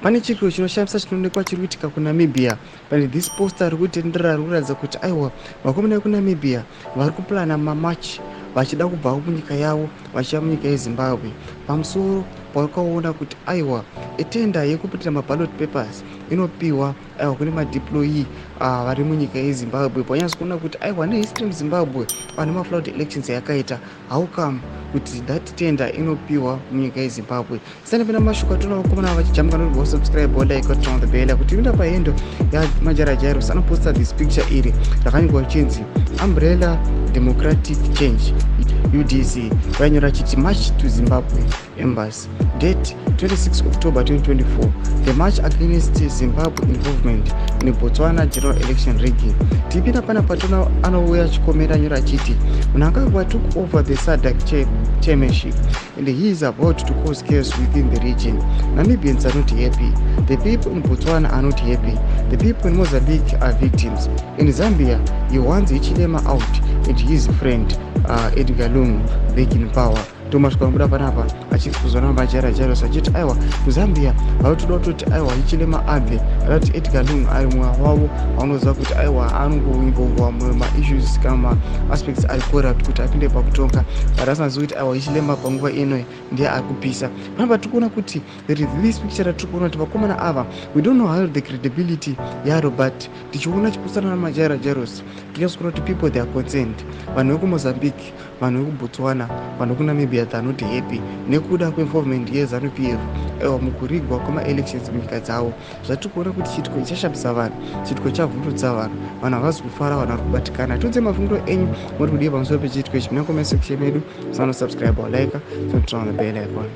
Pane chiro chinoshamisa chinoonekwa chiri kuitika kuNamibia. Pane this poster riri kutenderera riri kuratidza kuti aiwa, vakomana vekuNamibia vari kuplana mamarch vachida kubva munyika yavo vachiuya munyika yeZimbabwe, pamusoro pavakaona kuti aiwa, tender yekuputira maballot papers inopiwa aiwa kune madeployee vari munyika yeZimbabwe. Panyatso kuona kuti aiwa, nehistory muZimbabwe vane mafraud elections yakaita, how come kuti that tender inopiwa munyika yeZimbabwe? Sanapinda mashoko atoona vakomana vachijamuka nokuti subscribe, like, turn on the bell kuti inoenda pahandle yaMajaira Jairos. Anoposta this picture iri rakanyorwa richinzi Umbrella Democratic Change, UDC. Vainyora chiti "March to Zimbabwe Embassy", date 26 October 2024, the march against Zimbabwe involvement in Botswana general election rigging. Tipinda pana patona anouya achikomera nyora achiti Mnangagwa took over the SADC chairmanship and he is about to cause chaos within the region. Namibians are not happy, the people in Botswana are not happy, the people in Mozambique are victims. In Zambia, he wants Hichilema out and his friend Edgar Lungu back in power. Tomasvika mubuda panapa achikuzwa naMajaira Jairos achiti aiwa, kuZambia vari kutoda kutoti aiwa, Hichilema abve, ada kuti Edgar Lungu ari mumwe wavo vaunoziva kuti aiwa, anongoinvolva maissues kana maaspects ari corrupt kuti apinde pakutonga, but asinazivi kuti aiwa, Hichilema panguva ino ndiye ari kupisa. Panapa tiri kuona kuti there is this picture ratiri kuona kuti vakomana ava, we don't know how the credibility yaro, but tichiona chipusana naMajaira Jairos, tinyatsokuona kuti people, they are concerned. Vanhu vekuMozambique, vanhu vekuBotswana, vanhu vekuNamibia, they are not happy nekuda kweinvolvement yeZANU PF aiwa mukurigwa kwamaelections munyika dzavo. Zvatiri kuona kuti chiitiko chashamisa vanhu, chiitiko chavhundutsa vanhu, vanhu havazi kufara, vanhu vari kubatikana. Tiudze mafungiro enyu, muri kudii pamusoro pechiitiko ichi? Muna comment section medu. Sanosubscribe, like, turn on the bell icon.